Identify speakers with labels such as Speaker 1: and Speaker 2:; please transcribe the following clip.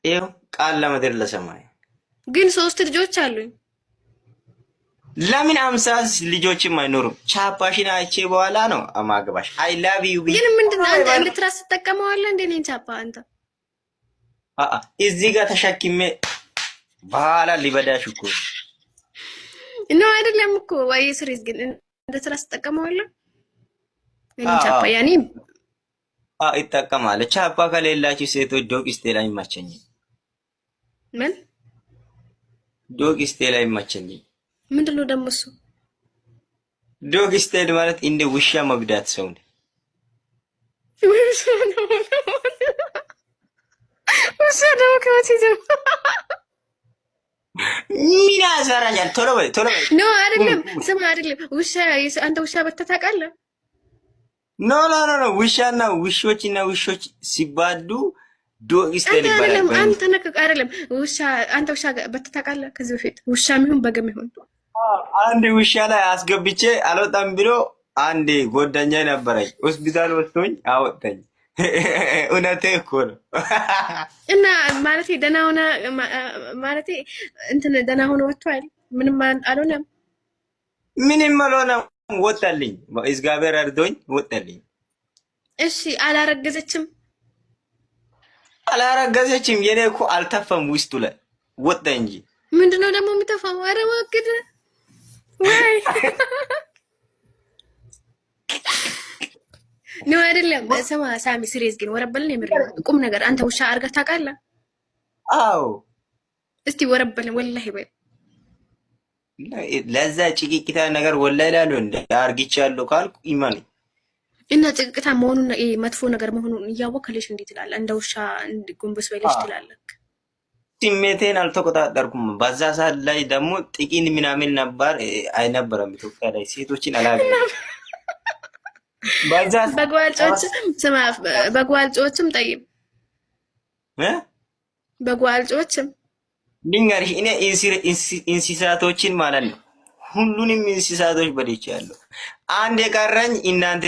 Speaker 1: ይኸው ቃል ለምድር ለሰማይ።
Speaker 2: ግን ሶስት ልጆች አሉኝ።
Speaker 1: ለምን 50 ልጆችም አይኖሩም? ቻፓሽን አይቼ በኋላ ነው አማግባሽ። I love you።
Speaker 2: ግን ምንድን ነው አንተ እንደ ትራስ ትጠቀመዋለህ እንደ እኔን ቻፓ አንተ?
Speaker 1: አአ፣ እዚህ ጋር ተሸክሜ በኋላ ሊበዳሽ እኮ።
Speaker 2: No፣ አይደለም እኮ፣ ወይ serious ግን እንደ ትራስ ትጠቀመዋለህ እኔን ቻፓ ያኔ?
Speaker 1: ይጠቀማል። ቻፓ ከሌላችሁ ሴቶች doggy style አይመቸኝም።
Speaker 2: ምን?
Speaker 1: Doggy style አይመቸኝም።
Speaker 2: ምንድን ነው ደግሞ እሱ?
Speaker 1: Doggy style ማለት እንደ ውሻ መብዳት ሰው ነው።
Speaker 2: ውሻ ደግሞ ከመቼ ጀምሮ?
Speaker 1: ምን ያሰራኛል? ቶሎ በይ፣ ቶሎ በይ።
Speaker 2: No፣ አይደለም፣ ስማ፣ አይደለም ውሻ። አንተ ውሻ በልተህ ታውቃለህ?
Speaker 1: No, no, no, no፣ ውሻና ውሾችና ውሾች ሲባዱ doggy style ይባላል።
Speaker 2: አይደለም፣ አንተ ነህ፣ አይደለም ውሻ። አንተ ውሻ በልተህ ታውቃለህ ከዚህ በፊት? ውሻ የሚሆን በግም ይሁን?
Speaker 1: አንድ ውሻ ላይ አስገብቼ አልወጣም ብሎ አንድ ጓደኛ ነበረኝ፣ ሆስፒታል ወስዶኝ አወጣኝ። እውነቴ እኮ ነው።
Speaker 2: እና ማለቴ ደህና ሆነ፣ ማለቴ እንትን ደህና ሆነ ወጥቷል። ምንም አልሆነም።
Speaker 1: ምንም አልሆነም። ወጣልኝ። እግዚአብሔር እርዶኝ ወጣልኝ።
Speaker 2: እሺ፣ አላረገዘችም?
Speaker 1: አላረገዘችም። የኔ እኮ አልተፋም፣ ውስጡ ላይ ወጣ እንጂ።
Speaker 2: ምንድነው ደግሞ የሚተፋው? ኧረ ወግድ ወይ ነው፣ አይደለም። ስማ ሳሚ፣ serious ግን ወረበልን፣ የምር ቁም ነገር፣ አንተ ውሻ አድርገህ ታውቃለህ?
Speaker 1: አዎ።
Speaker 2: እስቲ ወረበልን፣ ወላሂ በል።
Speaker 1: ለዛ ጭቅቅታ ነገር ወላሂ እላለሁ። እንደ አርግቻለሁ ካልኩ ኢማን።
Speaker 2: እና ጭቅቅታ መሆኑን፣ መጥፎ ነገር መሆኑን እያወቅህ ልጅ እንዴት ትላለህ? እንደ ውሻ ጎንበስ በለሽ ትላለህ?
Speaker 1: ስሜቴን አልተቆጣጠርኩም። በዛ ሰዓት ላይ ደግሞ ጥቂን ምናምን ነበር አይነበረም፣ ኢትዮጵያ ላይ ሴቶችን አላገኘም።
Speaker 2: ስማ፣ በጓልጮችም ጠይም በጓልጮችም።
Speaker 1: ልንገርሽ፣ እኔ እንስሳቶችን ማለት ነው ሁሉንም እንስሳቶች በልቻለሁ። አንድ የቀረኝ እናንተ።